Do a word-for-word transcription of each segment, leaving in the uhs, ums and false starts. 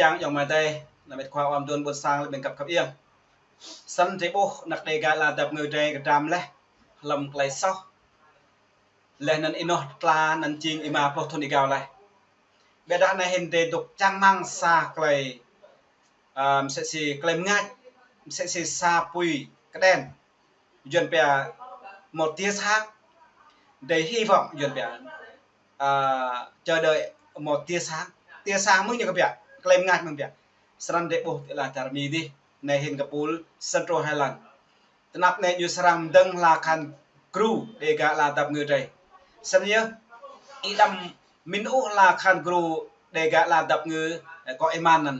Kiăng yŏng mơ̆ng adai, anăm mĕt khua ƀing dŏ ƀôn sang lĕ ƀing găp khăp iăng. Snăn drei ƀuh anăk Dega ala dăp ngư drei kơdrăm laih, hlăm klei soh. Laih anăn ênoh tla anăn jing êma pluh thŭn êgao laih. Ƀiădah anai hĭn drei dôk čang rơmang sa klei, a, msĕ si klei mngač, msĕ si sa apui kđen. Yuăn pia mâo tia sang, drei hy vọng yuăn pia, a, chờ đợi mâo tia sang. Tia sang mơ̆ng ñu kơ pia, klei mngač mơ̆ng pia. Snăn drei ƀuh ti ala čar Mi dih, anai hĭn kơ pul Central Highland. Tơnap anai ñu srăng mdơ̆ng hla khăn gru Dega ala dăp ngư drei. Snăn yơh, ih đăm mĭn ôh hla khăn gru Dega ala dăp ngư, ơ, kơ êman anăn.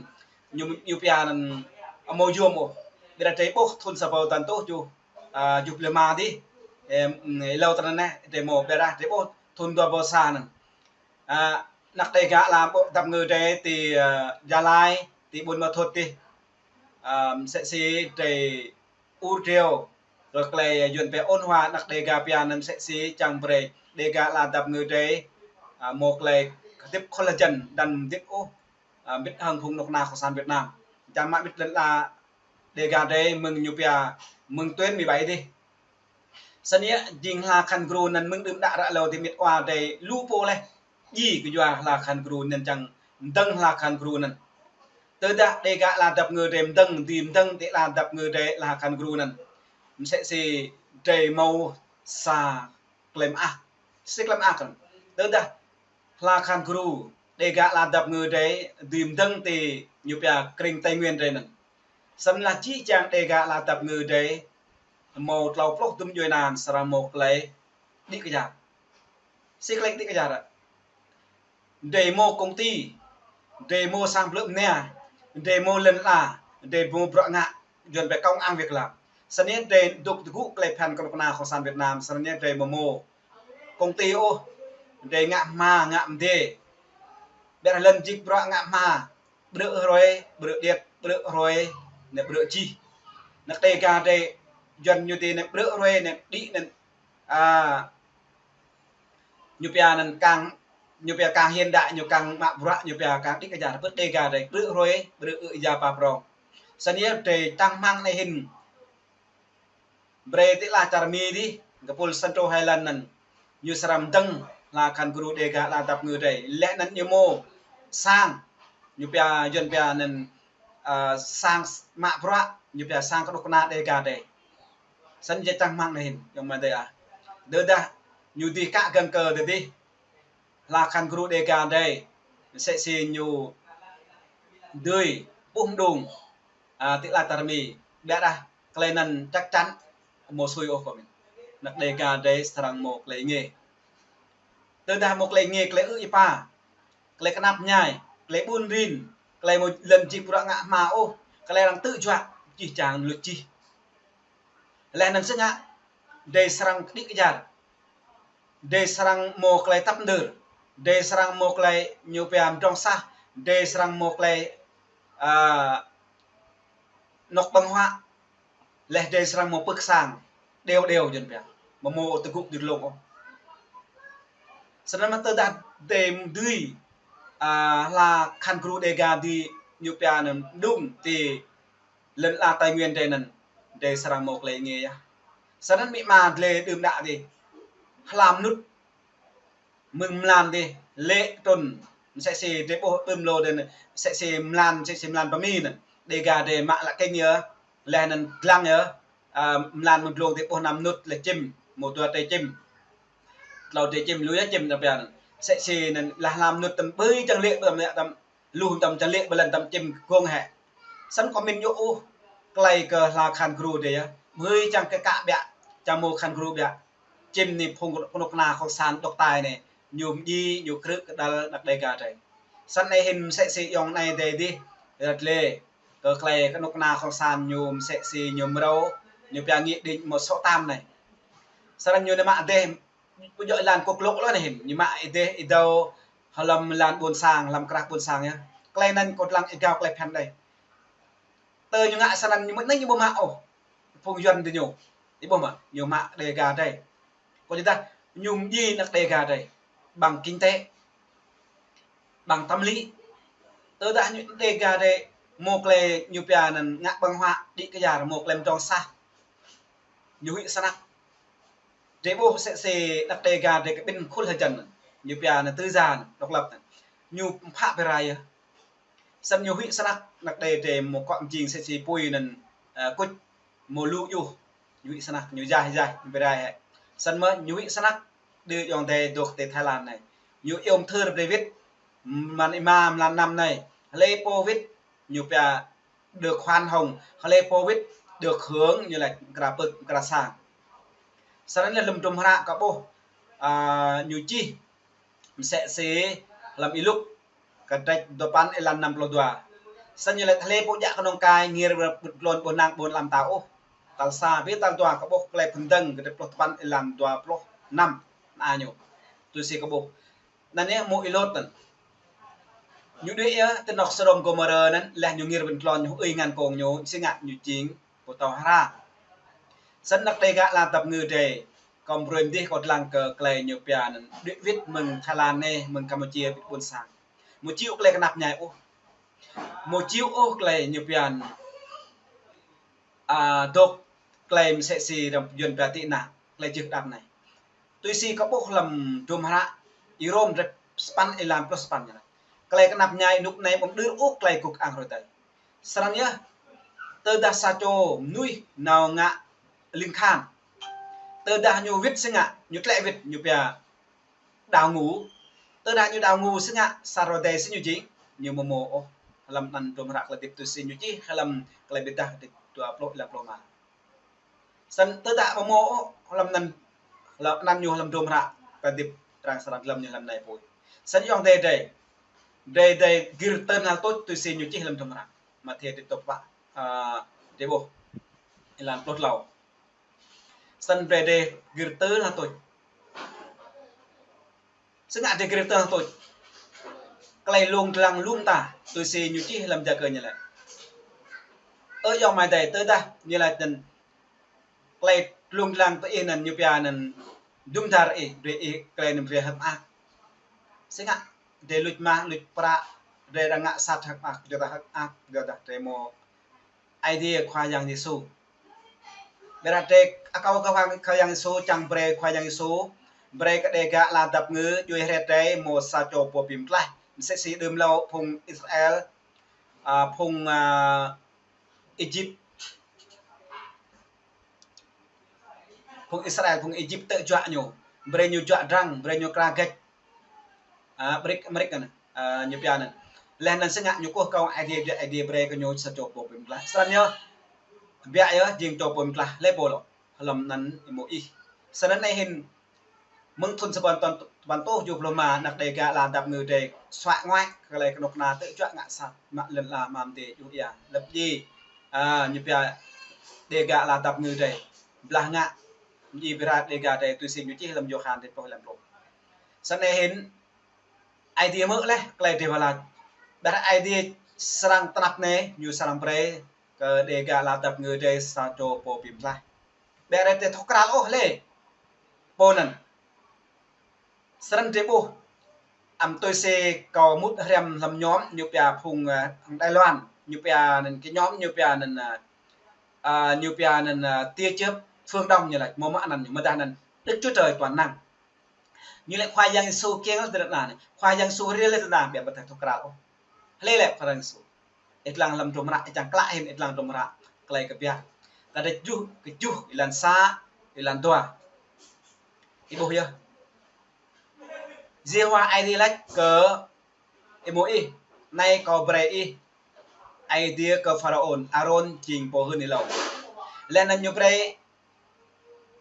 Ñu, ñu pia anăn amâo yôm ôh. Ƀiădah drei ƀuh thŭn sa êbâo dua rơtuh tơjuh, a, tơjuh pluh êma dih. Ơ, êlâo tơnăn anai, drei mâo ƀiădah drei ƀuh thŭn dua êbâo sa anăn. A, anăk Dega ala dăp ngư drei ti, a, Gia Lai, ti ƀuôn Ma Thuột dih. A, msĕ si drei ur driâo kơ klei yuăn pia ôn hòa anăk Dega pia anăn msĕ si čang brei Dega ala dăp ngư drei, a, mâo klei kơdip khŏl hjăn đăm dip ôh, a, mbĭt hăng phung knŭk kna cộng sản Việt Nam. Čang mă mbĭt lăn ala Dega drei mơ̆ng ñu pia mơ̆ng tuyến mười bảy dih. Snăn yơh jing hla khăn gru anăn mơ̆ng đưm đă ră êlâo dih mĭt wa drei lu pô laih. Djai kơ yua hla khăn gru anăn čang mdơ̆ng hla khăn gru anăn. Tơdah Dega ala dăp ngư drei mdơ̆ng, dưi mdơ̆ng ti ala dăp ngư drei hla khăn gru anăn. Msĕ si drei mâo sa klei mơak. Si klei mơak anăn. Tơdah hla khăn gru Dega ala dăp ngư drei dưi mdơ̆ng ti ñu pia krĭng Tây Nguyên drei anăn. Snăn lah jih jang Dega ala dăp ngư drei mâo tlâo pluh dŭm djuai anăn srăng mâo klei đĭ kơ yar. Si klei đĭ kơ yar. Drei mâo công ty, drei mâo sang blư̆ mnia, drei mâo lăn ala, drei mâo bruă ngă, yuăn pia công ăn việc làm. Snăn yơh drei dôk tơgŭ klei phiăn knŭk kna cộng sản Việt Nam, snăn yơh drei amâo mâo công ty ôh, drei ngă hma, ngă mdê. Ƀiădah lŏn jik bruă ngă hma, ƀrư̆ hruê, ƀrư̆ điêt, ƀrư̆ hruê, anei ƀrư̆ jih. Anăk Dega drei, yuăn ñu ti anei ƀrư̆ hruê, anei đĭ anăn, a, ñu pia anăn kang, ñu pia kang hiên đại, ñu kang mă bruă, ñu pia kang đĭ kơ yar, ƀrư̆ Dega drei, ƀrư̆ hruê, ƀrư̆ ư ya pa prong. Snăn yơh drei čang rơmang anai hĭn. Brei ti ala čar Mi dih, kơ pul Central Highland anăn. Ñu srăng mdơ̆ng hla khăn gru Dega ala dăp ngư drei. Laih anăn ñu mâo sang, ñu pia yuăn pia anăn, a, sang mă bruă, ñu pia sang knŭk kna Dega drei. Snăn yơh čang rơmang anai hĭn, yŏng mơ̆ng adai ah. Tơdah ñu dưi kă gơ̆ng kơ tơdih hla khăn gru Dega drei, msĕ si ñu dưi ƀuh mđung, a, ti ala čar Mi. Ƀiădah klei anăn chắc chắn amâo sui ôh kơ mĭn. Anăk Dega drei srăng mâo klei êngiê. Tơdah mâo klei êngiê, klei ư êpa, klei knap mñai, klei ƀun rin, klei mâo lŏn jik bruă ngă hma ôh, klei arăng tŭ juă, jih jang luč jih. Laih anăn si ngă, drei srăng đĭ kơ yar. Drei srăng mâo klei tăp mđơr. Drei srăng mâo klei ñu pia mdrŏng sah. Drei srăng mâo klei, a, anŏk ƀơ̆ng huă. Laih drei srăng mâo pưk sang. Đeo đeo yuăn pia. Amâo mâo tơgŭ ti dlông ôh. Snăn mơh tơdah drei dưi, a, hla khăn gru Dega dưi ñu pia anăn mđung ti lăn ala Tây Nguyên drei anăn, drei srăng mâo klei êngiê yơh. Snăn mĭ ma dlei đưm đă dih. Hla mnŭt mơ̆ng mlan dih, lĕ trŭn, msĕ si drei ƀuh ƀưm lŏ dih, msĕ si mlan, msĕ si mlan pơmĭn anăn. Dega drei mă lă kêng yơh, laih anăn dlăng yơh, a, mlan mơ̆ng dlông dih ƀuh năm mnŭt lĕ čĭm, mâo dua drei čĭm. Tlâo drei čĭm, lu yơh čĭm tơbiă anăn. Msĕ si anăn lah năm mnŭt tăm ƀơi čang lĕ, tăm lĕ, tăm lu tăm čang lĕ, ƀơi lŏn tăm čĭm gông hĕ. Snăn kơ mĭn ñu ôh, klei kơ hla khăn gru drei yơh. Ƀơi čang kơ kă biă, čang mâo khăn gru biă. Čĭm anei phung knŭk kna cộng sản độc tài anei, ñu mdjai, ñu krư̆ kơđăl anăk Dega drei. Snăn anei hĭn msĕ si yŏng anei drei dih, rơ̆t lĕ, kơ klei knŭk kna cộng sản ñu msĕ si ñu mrâo, ñu pia nghị định một sáu tám anei. Snăn ñu anei mă dêh, pơjŏ êlan kŏk lŏk lŏ anei hĭn, ñu mă êdeh êdâo, hlăm lăn ƀuôn sang, hlăm krah ƀuôn sang yơh. Klei anăn kâo dlăng êgao klei phiăn đei. Tơ ñu ngă snăn ñu mơ̆ anei ñu ƀu mă ôh. Phung Yuăn diñu. Ih ƀuh mơ̆, ñu mă Dega drei. Kơ tơdah ñu mdjai anăk Dega drei. Bằng kinh tế. Bằng tâm lý. Tơdah ñu Dega drei mơ̆ klei ñu pia anăn ngă ƀơ̆ng huă đĭ kyar mơ̆ klei mdrŏng sah. Ñu huĭ snăk. Drei ƀuh sĕ si anak Dega drei kơ ƀĭn khul hơjăn anăn. Ñu pia anăn tơjăn độc lập anăn. Ñu phă pơrai yơh. Snăn ñu huĭ snăk anak Dega drei mơ̆ kŏ mjing sĕ si pui anăn, ơ, kuč mơ̆ lu yơh. Ñu huĭ snăk, ñu jah, jah, ñu pơrai hĕ. Snăn mơ̆ ñu huĭ snăk, đơ ayŏng adei dôk ti Thái Lan anei. Ñu iâu mthưr brei wĭt, mlan êma, mlan năm anei. Hlei pô wĭt, ñu pia được khoan hồng, hlei pô wĭt, được hưởng, ñu lač mkra pơ̆k, mkra sang. Snăn lĕ hlăm hdruôm hră kâo ƀuh, a, ñu čih, msĕ si hlăm Y-Luk, kdrêč dua păn êlan năm pluh dua. Snăn ñu lač hlei pô djă kơnơ̆ng kai ngir ƀut glôn ƀu năng ƀôn ala mtao ôh. Tal sa, bi tal dua kâo ƀuh Klei Mphŭn Dơ̆ng kdrêč pluh dua păn êlan dua pluh năm. Anăn ñu. Tui si kâo ƀuh. Anăn yơh mơ̆ Y-Lot anăn. Ñu đuĕ yơh ti anŏ Sôđôm Gômôrơ anăn, leh ñu ngir ƀut glôn ñu ơi ngăn kông ñu, si ngă ñu jing pô thâo hra. Snăn anak Dega ala dăp ngư drei, kâo brơi mdih kâo dlăng kơ klei ñu pia anăn đuĕ wĭt mơ̆ng Thái Lan anei, mơ̆ng Campuchia wĭt ƀuôn sang. Mơ̆ čiu klei knap mñai ôh. Mơ̆ čiu ôh klei ñu pia anăn, a, dôk klei msĕ si arăng yuăn pia tị nạn, klei jưh đăp anei. Tui si kâo ƀuh hlăm hdruôm hră Y-Rôm kdrêč sapăn êlan pluh sapăn ñu lač. Klei knap mñai ênuk anei ƀu mđơr ôh klei kŭk ang hruê adai. Snăn yơh, tơdah sa čô mnuih nao ngă ling khan. Tơdah ñu wĭt si ngă, ñu tlĕ wĭt, ñu pia đào ngũ. Tơdah ñu đào ngũ si ngă, sa hruê adai si ñu jing, ñu mơ̆ mơ̆ ôh. Hlăm anăn hdruôm hră Klei Hdĭp tui si ñu čih, hlăm Klei Bi Êdah kdrêč dua pluh êlan pluh êma. Snăn tơdah mơ̆ mơ̆ ôh, hlăm anăn, hlăm anăn ñu hlăm hdruôm hră Klei Hdĭp arăng srăng glăm ñu hlăm anei pui. Snăn ayŏng adei drei, drei, drei gir tơl hal tuč tui si ñu čih hlăm hdruôm hră. Mathiơ kdrêč dua pluh pă, a, drei ƀuh. Êlan pluh tlâo. Snăn brei drei gir tơl hal tuč. Si ngă drei gir tơl hal tuč. Klei lông dlăng lu mta, tui si ñu čih hlăm Yakơ ñu lač. Ơ ayŏng amai adei, tơdah ñu lač anăn klei lông dlăng tơ ih anăn ñu pia anăn jum dar ih, brei ih klei anăn brei hơ̆k mơak. Si ngă drei luč mah, luč prăk, drei arăng ngă sat hơ̆k mơak, drei ta hơ̆k mơak, drei ta drei mơ̆ Aê Diê Khua Yang Yêsu. Ƀiădah drei akâo kơ Khua Yang Yêsu, čang brei Khua Yang Yêsu, brei kơ Dega ala dăp ngư, djuê hriê drei mơ̆ sa čô pô bi mtlaih. Msĕ si đưm hlâo phung Israel, a, phung, a, Êjip. Phung Israel, phung Êjip tơl juă ñu. Brei ñu juă drăng, brei ñu kra gĕč. A, brei, brei anăn, a, ñu pia anăn. Leh anăn si ngă ñu kơkuh kơ Aê Diê, Aê Diê brei kơ ñu sa čô pô bi mtlaih. Snăn yơh, biă yơh, jing čô pô bi mtlaih, hlei pô lŏ. Hlăm anăn Y-Môis. Snăn anei hĭn, mơ̆ng thŭn sa ƀăn tơpăn, tơpăn rơtuh kjuh pluh êma anak Dega ala dăp ngư drei suă ngă klei kơnuk kơna tơl juă ngă sat, mă lŏn ala mă mdê djuh ia. Lăp djai, a, ñu pia Dega ala dăp ngư drei. Blah ngă, mdjai bi rai Dega drei tui si ñu čih hlăm Yôhan kdrêč pluh êlan pluh. Snăn anei hĭn, Aê Diê mơ̆ leh klei drei wah lač. Ƀiădah Aê Diê srăng tơnap anei, ñu srăng brei kơ Dega ala dăp ngư drei sa čô pô bi mtlaih. Ƀiădah drei thâo krăn ôh lĕ pô anăn. Snăn drei ƀuh, ăm tui si kâo mŭt hriăm hlăm nhóm, ñu pia phung, a, Đài Loan, ñu pia anăn kơ nhóm, ñu pia anăn, a, a, ñu pia anăn, a, tia chớp phương Đông ñu lač, mơ̆ mă anăn ñu, mơ̆ dah anăn Đức Chúa Trời toàn năng. Ñu lač Khua Yang Yêsu kiăng leh tơnăn anei. Khua Yang Yêsu ril leh tơnăn, ƀiădah ƀu thâo krăn ôh. Hlei lĕ Khua Yang Yêsu. Ih dlăng hlăm hdruôm hră, ih čang klă hĭn, ih dlăng hdruôm hră Klei Kbiă. Kdrêč kjuh, kjuh, êlan sa, êlan dua. Ih ƀuh yơh. Yêhôwa Aê Diê lač kơ Y-Môis, anei kâo brei ih Aê Diê kơ Pharaôn, Arôn jing pô hưn ih hlâo. Leh anăn ñu brei,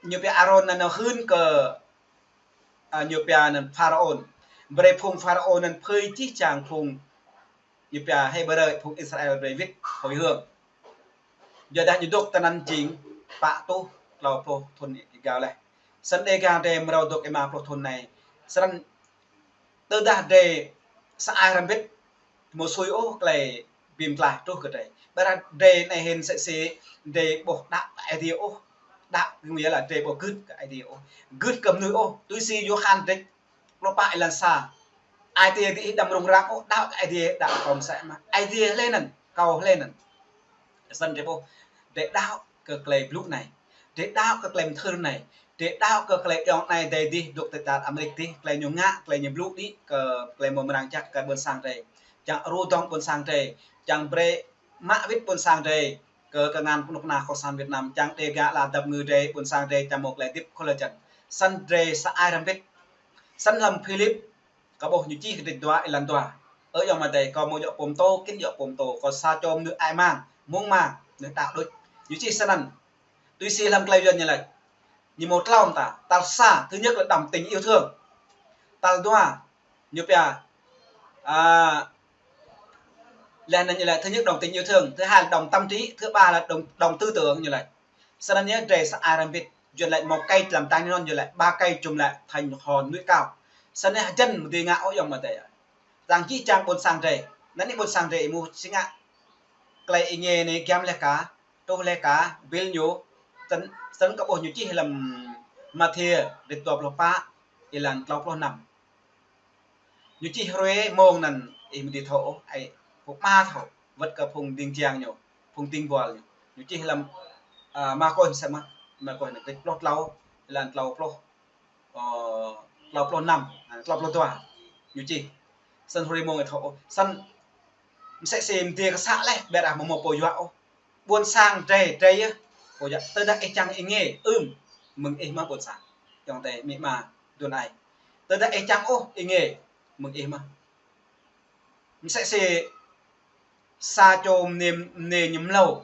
ñu pia Arôn anăn hưn kơ, a, ñu pia anăn Pharaôn. Brei phung Pharaôn anăn phơi jih jang phung ñu pia Hêbrơ, phung Israel brei wĭt hồi hương. Yua dah ñu dôk tơnăn jing pă rơtuh tlâo pluh thŭn êgao leh. Snăn Dega drei mrâo dôk êma pluh thŭn anei. Snăn tơdah drei sa ai hrăm wĭt, mơ̆ sui ôh klei bi mtlaih truh kơ drei. Ƀiădah drei anei hĭn msĕ si drei ƀuh đăo kơ Aê Diê ôh. Đăo kơ ñu yơh lĕ drei ƀu gưt kơ Aê Diê ôh. Gưt kơ mnuih ôh. Tui si Yôhan kdrêč pluh pă êlan sa. Ai tiê gih đăm rŭng răng ôh, đaŏ kơ Aê Diê, đaŏ kơ mơsĕ mă. Aê Diê hlơi anŭn, kâo hlơi anŭn. Snăn drei ƀuh, drei đaŏ kơ klei blŭ anai. Drei đaŏ kơ klei mthưr anai. Drei đaŏ kơ klei ayŏng anai adơi dih, dôk tơčô Amêrik dih, klei ñu ngă, klei ñu blŭ dih, kơ klei mơ̆ng mơnăng čăk kơ ƀuôn sang drei. Čang rŭ dŏng ƀuôn sang drei, čang brơi mă wĭt ƀuôn sang drei kơ kơngan kơnuk kơna cộng sản Việt Nam, čang Đêga ala dăp ngư drei, ƀuôn sang drei, čang mâo klei hơdip khul lŏn čan. Snăn drei sa ai răm bĭt. Snăn hlăm Philip, kâo ƀuh ñu čih kơdrêč dua, êlan dua. Ơ ayŏng amai adơi, kâo mâo djŏ pô pơtô, khĭn djŏ pô pơtô, kâo sa čô mơnuih ai mang, mơ̆ng mơ̆ng, mơnuih ta đôč. Ñu čih snăn. Tui si hlăm klei Yuăn ñu laĭ. Ñu mâo klâo mơta. Tal sa, thứ nhất là đồng tình yêu thương. Tal dua, ñu pia, à, leh anăn ñu laĭ, thứ nhất đồng tình yêu thương, thứ hai là đồng tâm trí, thứ ba là đồng, đồng tư tưởng ñu laĭ. Snăn yơh drei sa ai răm bĭt, Yuăn laĭ một cây làm tan nón, ñu laĭ ba cây chung lại thành hòn núi cao. Snăn yơh hơjăn mơ̆ng drei ngă ôh ayŏng amai adơi. Tơdang jih jang ƀuôn sang drei. Anăn anai ƀuôn sang drei ih mơ̆ si ngă klei êngiê anai giăm leh ka, truh leh ka, ƀil ñu, snăn, snăn kâo ƀuh ñu čih hlăm Mathiơ, kơdrêč dua pluh pă, êlan klâo pluh năm. Ñu čih hruê mông anăn ih mơ̆ dưi thâo ôh, ai, phung ama thâo, wơ̆t kơ phung ding jiăng ñu, phung ding buăl ñu. Ñu čih hlăm, à, Markôs mơsĕ mă, Markôs anăn kơdrêč pluh klâo, êlan klâo pluh, ơ, klâo pluh năm, à, klâo pluh dua. Ñu čih. Snăn hruê mông ih thâo ôh. Snăn mơsĕ si mơ̆ng drei kơ să leh, ƀiădah mơ̆ mâo pô yua ôh. Ƀuôn sang drei, drei yơh. Pô yua, tơdah ih čang êngiê, ưm, mơ̆ng ih mơ̆ ƀuôn sang. Ayŏng adơi, amĭ ama, djuai ania. Tơdah ih čang ôh êngiê, mơ̆ng ih mơ̆. Mơsĕ si sa čô mơnê, mơnê ñu mlâo,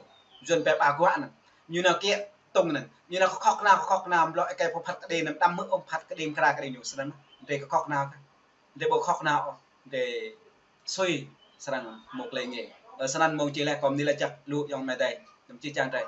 Yuăn pia ba guă anăn. Ñu nao kiă tŭng anăn. Ñu nao kơkhŏk nao, kơkhŏk nao, mlâo êkei pô phat kơđi anăn, đăm hmư̆ ôh phat kơđi mơkra kơđi ñu snăn. Drei kơkhŏk nao kơ. Drei ƀu kơkhŏk nao ôh. Drei sui srăng mâo klei êngiê. Ơ, snăn mông čih leh kâo mơ̆ ni laĭ čăk lu ayŏng amai adơi. Đăm čih čang drei.